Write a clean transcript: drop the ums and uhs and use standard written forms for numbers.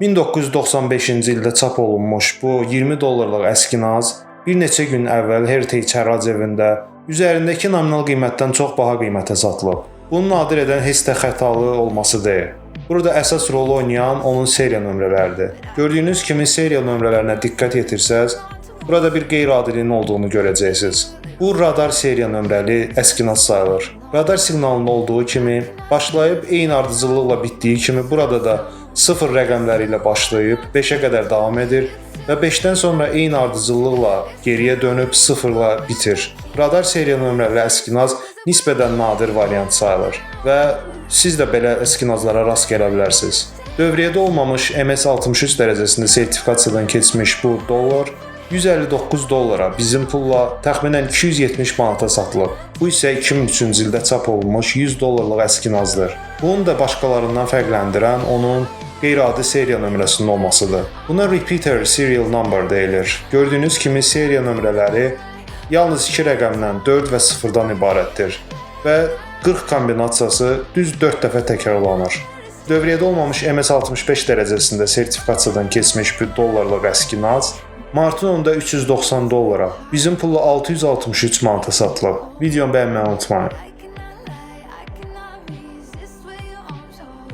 1995-ci ildə çap olunmuş bu 20 dollarlıq əskinaz bir neçə gün əvvəl Heritage Hərrac evində üzərindəki nominal qiymətdən çox baha qiymətə satılıb. Bunu nadir edən heç də xətalı olması deyil. Burada əsas rolu oynayan onun seriya nömrələridir. Gördüyünüz kimi seriya nömrələrinə diqqət yetirsəz, burada bir qeyri-adiliyin olduğunu görəcəksiniz. Bu radar seriya nömrəli əskinaz sayılır. Radar siqnalında olduğu kimi başlayıb eyni ardıcıllıqla bitdiyi kimi burada da 0 rəqəmləri ilə başlayıb 5-ə qədər davam edir və 5-dən sonra eyni ardıcıllıqla geriyə dönüb 0-la bitir. Radar seriya nömrəli əskinaz nisbətən nadir variant sayılır və siz də belə əskinazlara rast gələ bilərsiniz. Dövriyyədə olmamış MS-63 dərəcəsində sertifikasiyadan keçmiş bu dollar 159 dollara, bizim pulla təxminən 270 manata satılıb. Bu isə 2003-cü ildə çap olunmuş 100 dollarlıq əskinazdır. Bunu da başqalarından fərqləndirən onun qeyri-adi seriya nömrəsinin olmasıdır. Buna repeater serial number deyilir. Gördüyünüz kimi seriya nömrələri yalnız iki rəqəmdən, 4 və 0-dan ibarətdir və 40 kombinasiyası düz 4 dəfə təkrarlanır. Dövriyyədə olmamış MS-65 dərəcəsində sertifikasiyadan keçmiş bir dollarlıq əskinaz martın 10-da 390 dollara, bizim pulla 663 manata satılıb. Videonu bəyənməyi unutmayın.